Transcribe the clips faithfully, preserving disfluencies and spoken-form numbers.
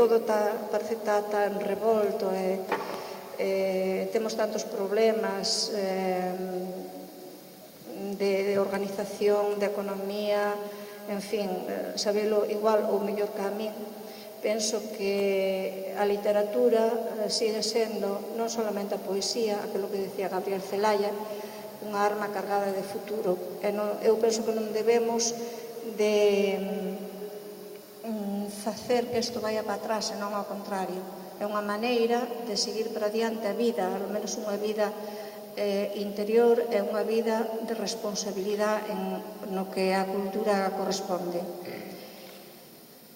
todo ta, parece ta tan revolto, e, e temos tantos problemas, eh, de, de organización, de economía, en fin, eh, sabelo igual ou mellor que a min. Penso que a literatura, eh, sigue sendo, non solamente a poesía, aquilo que decía Gabriel Celaya, unha arma cargada de futuro. E non, eu penso que non debemos de, mm, facer que isto vaya pa atrás, senón ao contrario. É unha maneira de seguir para diante a vida, alo menos unha vida, eh, interior, e unha vida de responsabilidá en no que a cultura corresponde.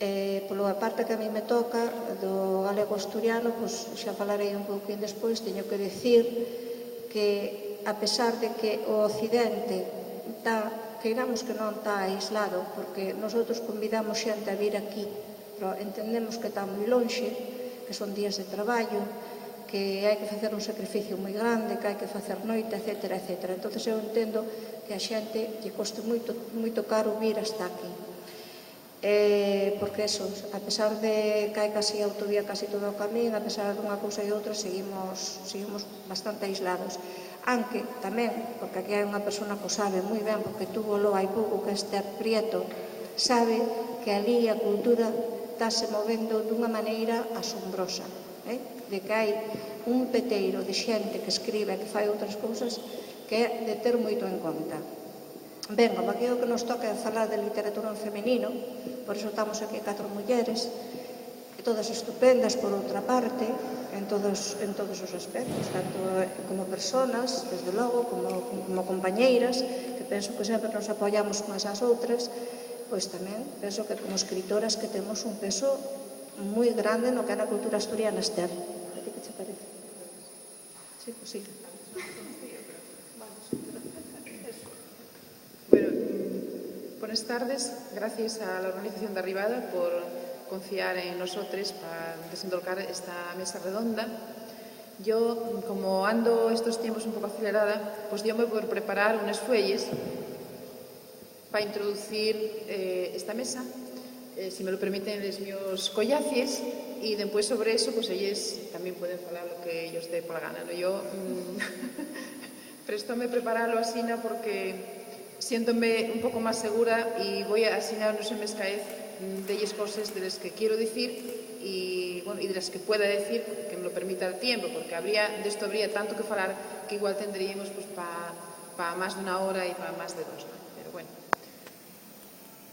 Eh, polo parte que a mí me toca, do galego asturiano, pois xa falarei un pouquín despois, teño que decir que, a pesar de que o Occidente ta, queiramos que non, ta aislado, porque nosotros convidamos xente a vir aquí, pero entendemos que ta moi lonxe, que son días de traballo, que hai que facer un sacrificio moi grande, que hai que facer noite, etcétera, etcétera. Entonces eu entendo que a xente lle coste moito, moito caro vir hasta aquí. Eh, porque eso, a pesar de que hai casi autovía casi todo o camín, a pesar dunha cousa e outra, seguimos, seguimos bastante aislados. Anque tamén, porque aquí hai unha persona que o sabe moi ben, porque túvolo hai pouco, que é Esther Prieto, sabe que alí a cultura tase movendo dunha maneira asombrosa, eh? De que hai un peteiro de xente que escribe e que fai outras cousas que é de ter moito en conta. Ben, como aquí o que nos toca é falar de literatura en femenino, por eso tamos aquí catro mulleres, todas estupendas, por outra parte, en todos, en todos os aspectos, tanto como personas, desde logo, como, como compañeiras, que penso que sempre nos apoyamos unhas ás outras, pois tamén penso que como escritoras que temos un peso moi grande no que é na cultura asturiana, Esther. A ti que che parece? Sí, pues sí. Bueno, mm, buenas tardes. Gracias a la organización de Arribada por confiar en nosotros para desendolcar esta mesa redonda. Yo, como ando estos tiempos un poco acelerada, pues diome por preparar unes fueyes pa introducir, eh, esta mesa, eh, si me lo permiten les mios collacies, y dempués sobre eso, pues, elles también pueden falar lo que ellos te pola gana, ¿no? Yo, mm, préstome preparalo asina porque siéntome un poco más segura y voy a, asina no se me escaez, mm, delles coses de les que quiero decir y, bueno, y de las que pueda decir, que me lo permita el tiempo, porque habría, de esto habría tanto que falar que igual tendríamos, pues, pa, pa más d'una hora y pa más de dos, ¿no? Pero bueno.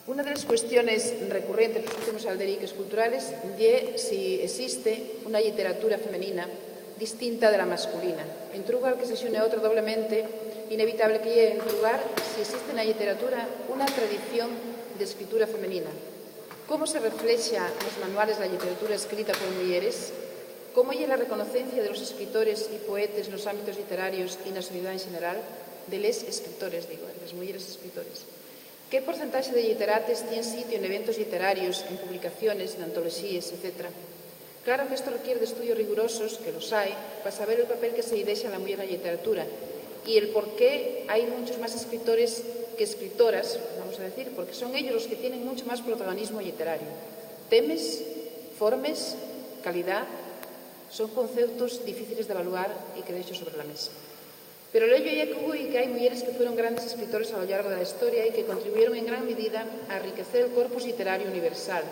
Una de les cuestiones recurrentes nos últimos alderiques culturales ye si existe una lliteratura femenina distinta de la masculina. Entrugar que se xune a otra doblemente inevitable que ye entrugar si existe na lliteratura una tradición d'escritura femenina. ¿Cómo se reflexa nos manuales la lliteratura escrita por muyeres? ¿Cómo ye la reconocencia de los escritores y poetes nos ámbitos lliterarios y na sociedá en xeneral? De les escritores, digo, eh, les muyeres escritores. ¿Qué porcentaxe de lliterates tien sitio n'eventos lliterarios, en publicaciones, n'antoloxíes, etcétera? Claro que esto requier d'estudios rigurosos, que los hai, pa saber el papel que se-y dexa a la muyer na lliteratura y el por qué hai munchos más escritores que escritoras, vamos a decir, porque son ellos los que tienen muncho más protagonismo lliterario. Temes, formes, calidá, son conceptos difíciles d'avaluar y que dexo sobre la mesa. Pero l'ello ye qu'hubo y que hai muyeres que fueron grandes escritores a lo llargo de la historia y que contribuyeron en gran medida a arriquecer el corpus lliterario universal,